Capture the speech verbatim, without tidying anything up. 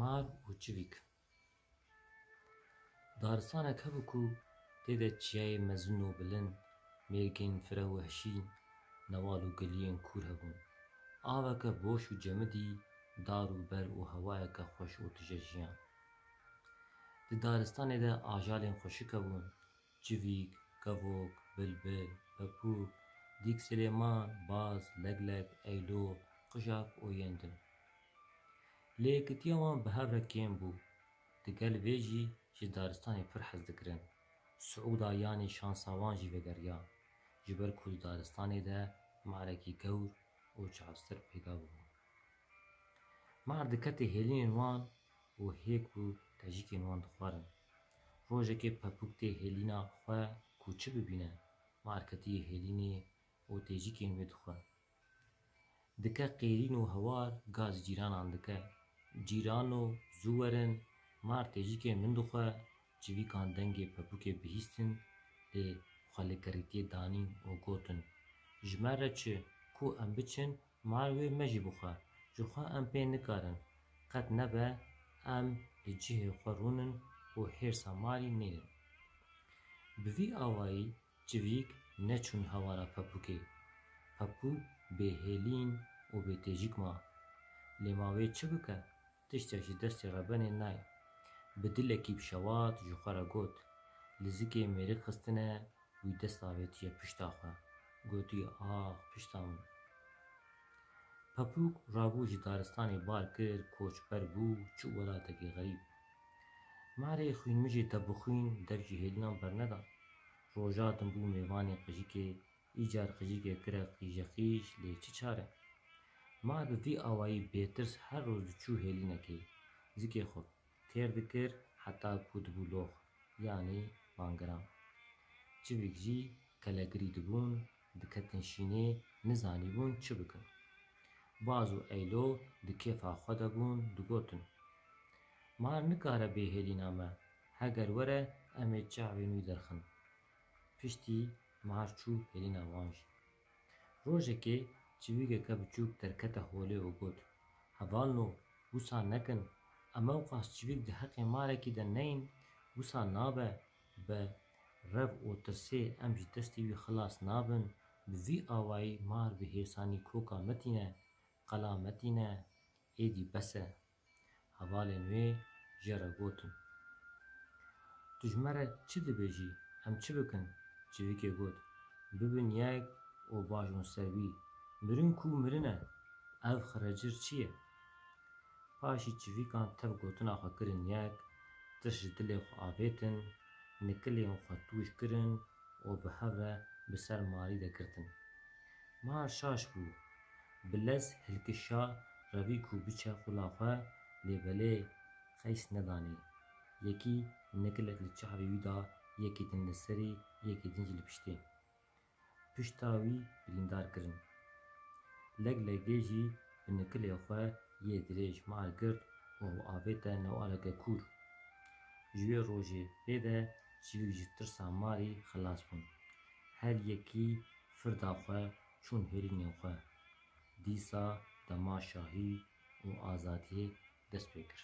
Mar û çivîk. Daristanek hebû ku tê de çiyayê mezin û bilind, mêrgên fireh û hişîn, newal û giliyên kûr hebûn. Aveke boş û cemidî, dar û ber û hewayeke xweş û tije jiyan. Di daristanê de ajalên xweşik hebûn. Çivîk, kevok, bilbil, pepûk, dîk Silêman, baz, legleg, eylo, qijak û yên din. Lêkitiya wan bi hev re kêm bû. Digel vê jî ji daristanê pir hez dikirin. Siûda yanî şansa wan jî vegeriya. Ji ber ku di daristanê de marekî gewr û çavstir peyda bûbû. Mar dikete hêlînên wan û hêk û tejîkên wan dixwarin. Rojekê pepûk tê hêlîna xwe ku çi bibîne, mar ketiye hêlînê û têjîkên wê dixwe. Dike qêrîn û hewar gaz cîranan dike. Cîrano, zû werin, mar têjîkên min dixwe. Çivîkan dengê pepûkê bihîstin, lê xwe li kerîtiyê danîn û gotin, Ji me re çi, ku em biçin, mar wê me jî bixwe. Ji xwe em pê nikarin. Qet nebe em li cihê xwe rûnin û hêrsa marî nênin. Bi vî awayî çivîk neçûn hewara pepûkê. Pepûk bêhêlîn û bêtêjîk ma. Lê ma wê çi bike? Tiştek ji destê rebenê nayê. Bi dilekî bi şewat ji xwe re got, Li zikê mêrik xistine, wî dest avêtiye pişta xwe. Gotiye, Ax, pişta min. Pepûk rabû ji daristanê bar kir, koçber bû, çû welatekî xerîb. Marê xwînmijê tebixwîn dev ji hêlînan berneda. Roja din bû mêvanê qijikê, îcar qijikê kire qîjeqîj, lê çi çare? Mar bi vî awayî bêtirs her roj diçû hêlînekê. Zikê xwe têr dikir heta ku dibû lox, yanî bangiran. Çivîk jî kelegirî dibûn, diketin şînê, nizanîbûn çi bikin. Baz û eylo di kêfa xwe de bûn, digotin, Mar nikare bê hêlîna me, heger were em ê çavên wî derxin. Piştî mar çû hêlîna wan jî. Rojekê çivîgeke biçûk derkete holê û got, Hevalno, wisa nekin, em ewqas çivîk di heqê marekî de neyin, wisa nabe, bi rev û tirsê em ji destê wî xilas nabin, bi vî awayî mar bi hêsanî koka me tîne, qela me tîne, êdî bes e. Hevalên wê jê re gotin, Tu ji me re çi dibêjî, em çi bikin? Çivîkê got, Bibin yek û bajûn ser wî. Mirin ku mirin e, ev xirecir çi ye? Paşî çivîkan tev gotina xwe kirin yek, tirş ji dilê xwe avêtin, nikilên xwe tûj kirin û bi hev re bi ser marî de girtin. Mar şaş bû. Bi lez hilkişa revî ku biçe qula xwe, lê belê qeys nedanê. Yekî nikilek li çavê wî da, yekî din li serê, yekî din jî li piştê. Pişta wî birîndar kirin. Leglegê jî bi nikilê xwe yê dirêj mar girt û avête newaleke kûr. Ji wê rojê pê de çivîk ji tirsa marî xilas bûn. Her yekî firda xwe çûn hêlînên xwe. Dîsa dema şahî û azadiyê dest pê kir.